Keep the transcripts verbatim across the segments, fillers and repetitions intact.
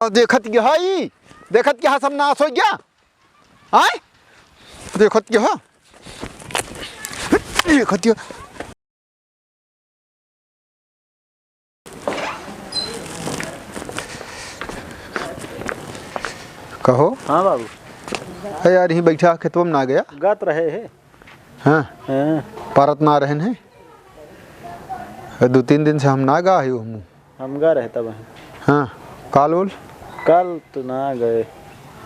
देखत के है ई, देखत के है सब नाश होइ गया। आय, देखत के है, देखत के। कहो। हाँ बाबू। अरे यार, यहीं बैठा खेतवा में ना गया? गत रहे है। हाँ। हाँ। पारत ना रहन है। दो तीन दिन से हम ना गा है हमू। हम गा रहे तब हैं। हाँ, काल ओल? काल तो ना गए।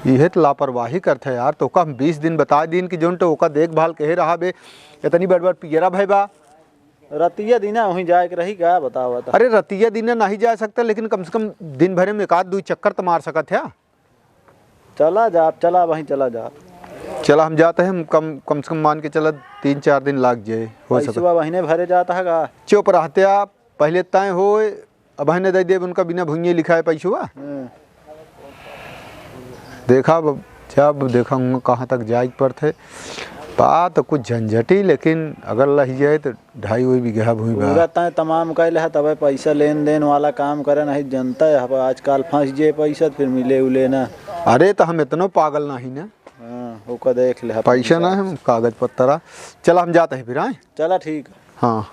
इहे तो लापरवाही करत है यार, तोका हम बीस दिन बताइ दीन कि जौन तो ओका देखभाल कहे रहा बे, इतनी बड़ बड़ पियरा भय बा। रतिया दिना वहीं जाए के रही का, बतावा तो। अरे रतिया दिना नहीं जा सकता, लेकिन कम से कम दिन भरे में एक आध दो चक्कर तो मार सकत है। चला जा, चला वहीं चला जा। चला हम जात है, हम कम, कम से कम मान के चला तीन चार दिन लाग जाए, हो सकत। पैसवा वहीने भरे जात है का? चुप रहते आप, पहले तय होए, अबहिने दइ देब उनका बिना भुइये लिखाए पैसवा। हम्म। देखा अब, जब देखा उनका कहाँ तक जाए के पड़त है। बा तो कुछ झंझटी, लेकिन अगर लहि जाए तो ढाई वही बीघा भूमि बा। पूरा तय तमाम कइ लेहा, तबे पैसा लेन देन वाला काम करे, नहीं जनता है, अब आजकल फंस जाए पैसा तो फिर मिले उले ना। अरे तो हम इतनो पागल नहीं ना। हाँ, ओका देख ले, पैसा ना है, कागज पत्तरा। चला हम जात है फिर, आए? चला ठीक है। हाँ।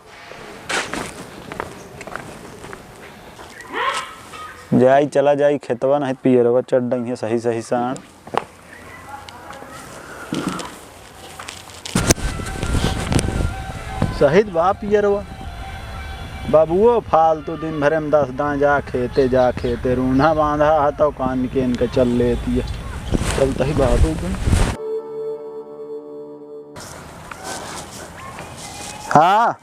जाई, चला जाई खेतवा, नहीं पियरवा चढ़ डइहे सही सही साँड़। सही त बा पियरवा। बाबुओ फालतू दिन भरे में दस दाएँ जा खेते, जा खेते, रून्हा बाँधा है तो कान के इनके चल लेती है। चलता ही बाबू के। हाँ,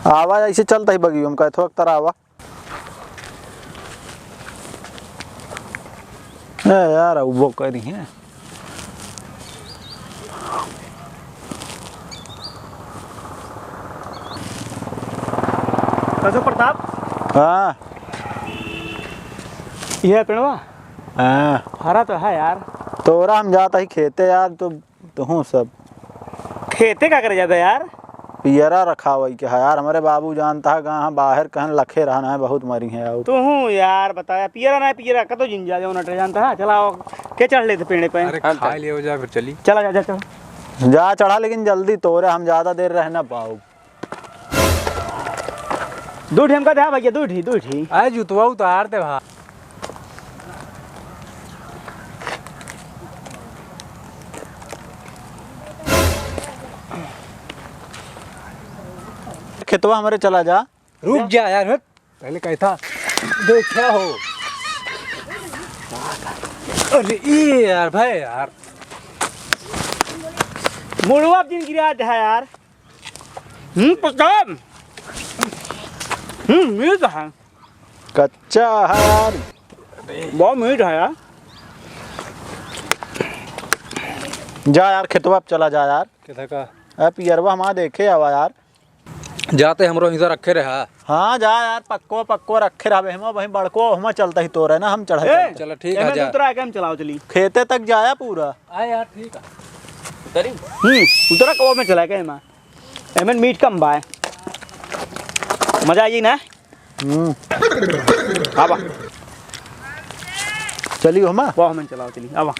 आवा, ऐसे चलता ही बगियो में, कहे थोक तर आवा। ए यार, उबो करी है। कसो प्रताप? हाँ। ये पेड़वा? हाँ। हरा तो है यार। तोरा हम जाता ही खेते यार, तो तुहूँ सब। खेते का करे जाता यार? पियरा रखावई के है यार, हमरे बाबू जानता है, गाँव बाहर कहन लखे रहना है, बहुत मरी हैं। और तुहूँ यार बताया, पियरा ना है, पियरा कतो जिन जा, जौन अटे जानता है। चला आओ, के चढ़ लेते पेड़े पे। अरे, हाँ, खाए ले हो जाए, फिर चली। चला जा, जा, चला। जा चढ़ा, लेकिन जल्दी, तोरे हम ज्यादा देर रह ना पाओ। दू ठी हमका दे भैया, दू ठी, दू ठी। अरे, जुतवा उतार दे भा। खेतवा हमरे चला जा। रुक जा यार, हट। पहले कहे था, देखा हो। अरे, ये यार, भाई यार। मुड़वा दिन गिरा दे यार। हम्म, पता है? हम्म, मीठ है। कच्चा है यार। बहुत मीठ है यार। जा यार, खेतवा पे चला जा यार। किधर का? अरे पियरवा हमारा देखे आवा यार। जाते हमरो हिस्सा रखे रहा। हाँ, जा यार, पक्को, पक्को रखे रहा। हम वहीं बड़को, हम चलता ही तोरे ना, हम चढ़ा ए, चलते। चलो, ठीक है, एमे जा। उतरा के हम चलाओ चली। खेते तक जाया पूरा। आ यार, ठीक है। उतरी? हम्म, उतरा को में चला के एमा। एमन मीठ कम बाय। मजा आई ना? हम्म। आवा। चली हो माँ। वाह, हम चलाओ चली। आवा।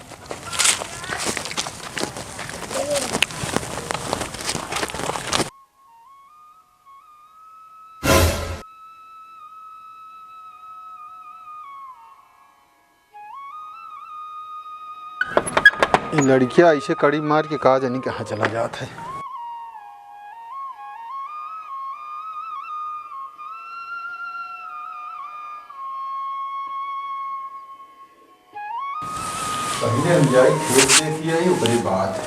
ई लड़किया ऐसे कड़ी मार के का जानी कहाँ चला जात है। पहले हम जाई खेत देखी आई, ओकरे बाद।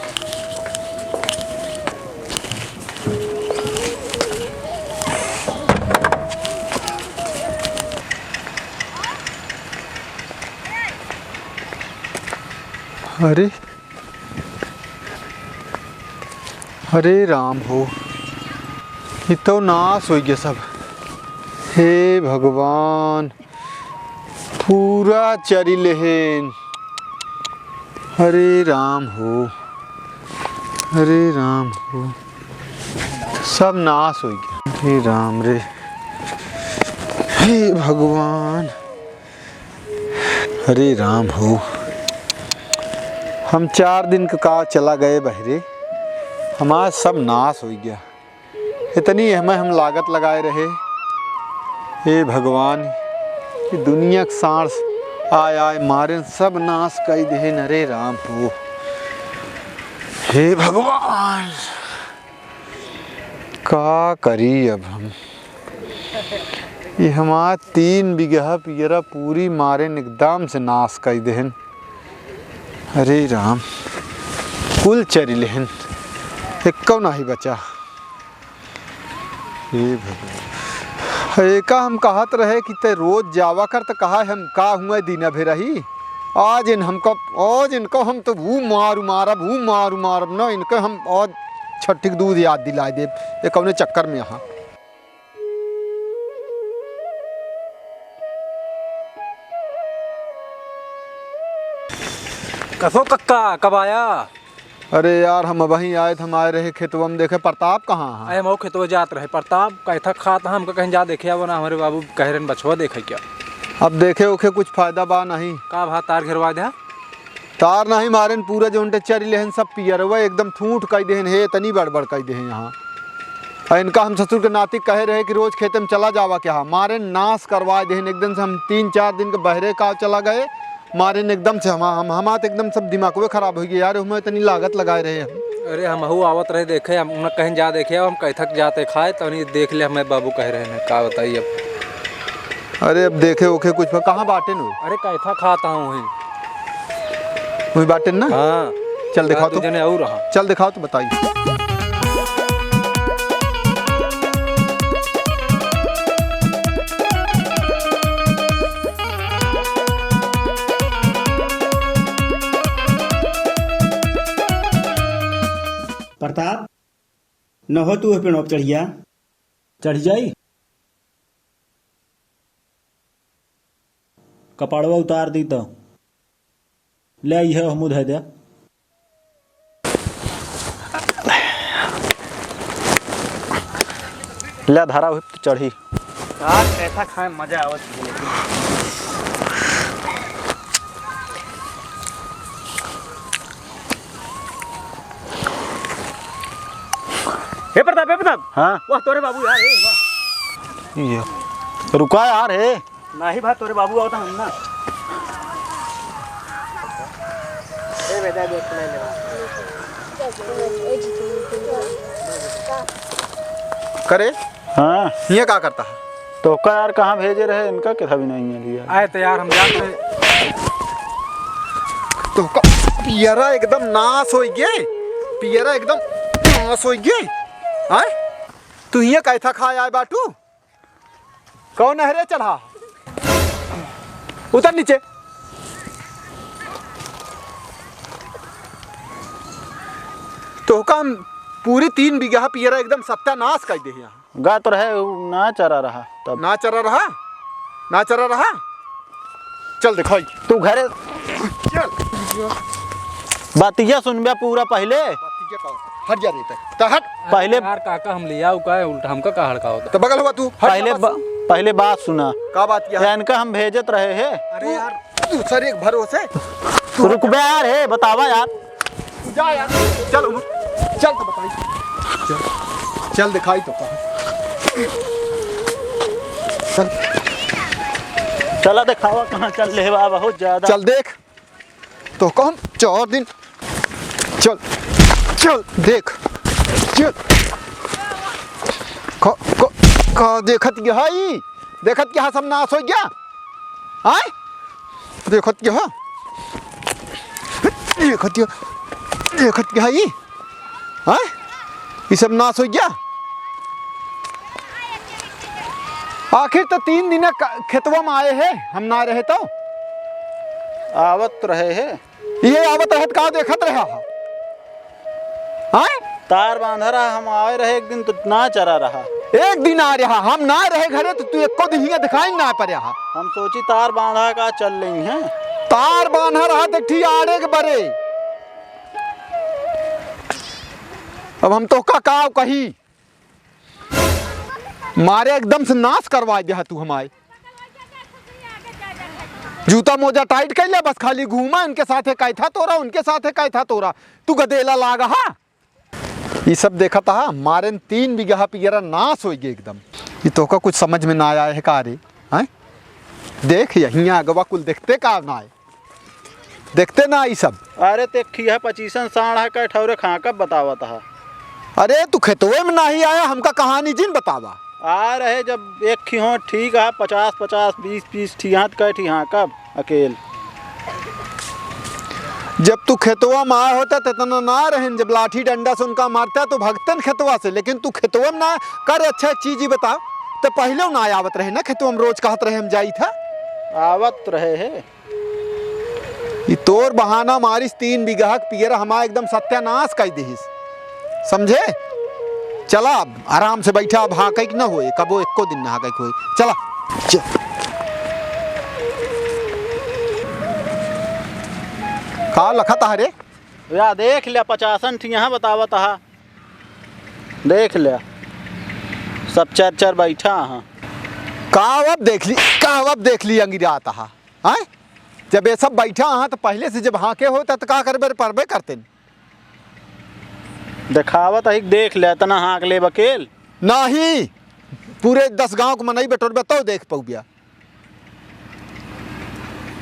अरे, अरे राम हो, ई तो नाश होइ गया सब। हे भगवान, पूरा चरी लेहेन। अरे राम हो, अरे राम हो, सब नाश होइ गया। अरे राम रे, हे भगवान, अरे राम हो, हम चार दिन क का चला गए बहरे, हमार सब नास होइ गया। इतनी एहमे हम लागत लगाए रहे, हे भगवान, ई दुनिया क साँस आय आय मारेन सब नास कइ देहेन। अरे राम हो, हे भगवान। का करी अब हम? ई हमार तीन बिगहा पियरा पूरी मारेन एकदम से नास कइ देहेन। अरे राम, कुल चरि लेहेन, एक्कउ नाहीं बचा। हे भगवान, एका हम कहत रहे कि तैं रोज जावा कर, त कहा हम का हुआ दीना भे रही। आज इन हमका, आज इनका हम तो ऊ मारू मारब, ऊ मारू मारब ना, इनके हम आज छठी क दूध याद दिलाइ देब, ये कउने चक्कर में यहाँ। कसो कक्का, कब आया? अरे यार, हम अबहीं आए थे, हम आए रहे खेतवा में, देखे प्रताप कहाँ है? अरे, हम खेतवा जात रहे। प्रताप कैथा खात है, हमका कहेन जा देखे आवा ना, हमरे बाबू कहे रहेन बछवा देखे क्या। अब देखे ओखे कुछ फायदा बा नहीं। का भा तार घेरवा द्या? तार नहीं मारेन, पूरा जौन टे चरि लेहेन सब पियरवा एकदम ठूंठ कइ देहेन, हे इतनी बड़बड़ कइ देहेन यहाँ। अ इनका हम ससुर के नाती कहे रहे कि रोज खेते में चला जावा क्या, मारेन नास करवाइ देहेन एकदम से। हम तीन चार दिन के बहरे का चला गए, मारेन एकदम से हम, हम, हमार त एकदम सब दिमागवे खराब होइ गए यार, हमें इतनी लागत लगाए रहे हम। अरे हमहू आवत रहे देखे, हम उन्हें कहेन जा देखे, हम कैथक जाते खाए, तनी देख ले, हमें बाबू कहे रहे हैं, का बताई अब। अरे अब देखे ओखे कुछ, कहाँ बाटेन हो? अरे कैथा खात हूँ वहीं। वहीं बाटेन ना? हाँ। चल दिखाओ तो। जने और रहा। चल दिखाओ तो बताई। प्रताप, न हो तू पेड़वा पे चढ़िया। चढ़ जाई। कपड़वा उतार दी तो। ले आई है, हमू धै दे। ले धरा हुई तो चढ़ी। यार, कैथा खाए मजा आवत है। हे प्रताप, हे प्रताप। हाँ। वाह, तोरे बाबू यार, हे, वाह। ये, रुका यार, हे। नाही भा, तोरे बाबू आवत हम ना। ए बेटा, देख ले ले। करे? हाँ। ये का करता है? तो का यार, कहाँ भेजे रहे, इनका कैथा भी नहीं है लिया। आए तो यार, हम जात रहे। तो का पियरा एकदम नास होइ गए, पियरा एकदम नास होइ गए। आए? तू ये कैथा खाए आए बाटू? कौन है रे चढ़ा? उतर नीचे। तोहका हम पूरी तीन बीघा पियरा एकदम सत्यानाश कइ देहे यहाँ। गा तो रहे, उ ना चरा रहा तब। ना चरा रहा? ना चरा रहा? चल देखाई। तू घरे चल। बतिया सुनबे पूरा पहिले। बतिया का? हट जा रे, तै। तै हट। पहिले यार काका, हम लिया उ का है, उल्टा हमका का हड़का होता। तो बगल हुआ तू। हट पहिले जा बा-, बस। पहिले बात सुना। का बात किया? या इनका हम भेजत रहे हैं। अरे यार, तू सर एक भरोसे। तू रुकबे यार, हे बतावा यार। तू जा यार, चल उमर, चल तो बताई। चल, चल दिखाई तो कहाँ। चल। चला देखावा कहाँ चल ले बा, बहुत ज्यादा। चल देख। तो कम चार दिन। चल, चल, देख। चल। का, का, का देखत क्या है ई? देखत क्या है, सब नाश हो गया? आय? देखत क्या है? देखत क्या, देखत क्या है ई? आय? ई सब नाश हो गया? आखिर तो तीन दिन क-, खेतवा में आए हैं, हम ना रहे तो। आवत रहे हैं। ये आवत रहत का देखत रहा हा? आय? तार बांधा रहा, हम आए रहे एक दिन तो ना चरा रहा। एक दिन आ रहा, हम ना रहे घरे तो तू एको दिन हियां दिखाई ना पड़े हा। हम सोची तार बांधा का चल रही हैं। तार बांधा रहा तो ठीक आड़े के बरे। अब हम तो का, का कही? मारे एकदम से नाश करवा दिया तू हमारे। जूता मोजा टाइट कइ ले, बस खाली घूमा, इनके साथे कैथा तोरा, उनके साथे कैथा तोरा। तू गदेला लाग हा। ई सब देखत हा, मारेन तीन बीघा पियरा नास होइ गे एकदम। ई तोहका कुछ समझ में ना आए है का रे? हैं? देख, यहियाँ अगवा कुल देखते का ना आए? देखते ना ई सब? अरे, ते खिया पच्चीसन साँड़ है, कै ठौरे हाँकब बतावत हा। अरे, तू खेतवे में नाही आया, हमका कहानी जिन बतावा। आ रहे, जब एक खिहो ठीक है, पचास पचास, बीस बीस ठी हाथ कै ठी हाँकब अकेल। जब तू खेतवा में आया होता, त इतना ना रहन, जब लाठी डंडा से उनका मारता, तो भगतन खेतवा से, लेकिन तू खेतवा में ना कर। अच्छा, एक चीज ही बता, त पहिले ना आवत रहे ना खेतवा में, रोज कहत रहे हम जाई था। आवत रहे है। ई तोर बहाना मारिस, तीन बीघा के पियरा हमार एकदम सत्यानाश कइ दिहिस, समझे? चला, अब आराम से बैठा, अब हाँकै के न होए, कबो एको दिन ना हाँकै के होए। चला, च-, का लखत हा रे? या देख ल्या, पचासन ठी यहाँ बतावत हा, देख ल्या, सब चर चर बैठा हा। का अब देख ली, का अब देख ली, अंगिरात हा। हैं? जब ये सब बैठा हाँ, त पहिले से जब हाँके होता, त का करबे रे, परबे करतेन। देखावत अहिक, देख ले, इतना हाँक ले बकेल। नाही, पूरे दस गाँव के मनई बटोरबे, तउ देख पउबिया।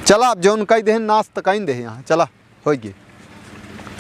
चला, अब जौन कहि देहेन, नास त कहि देहे यहाँ। चला, होइ गे।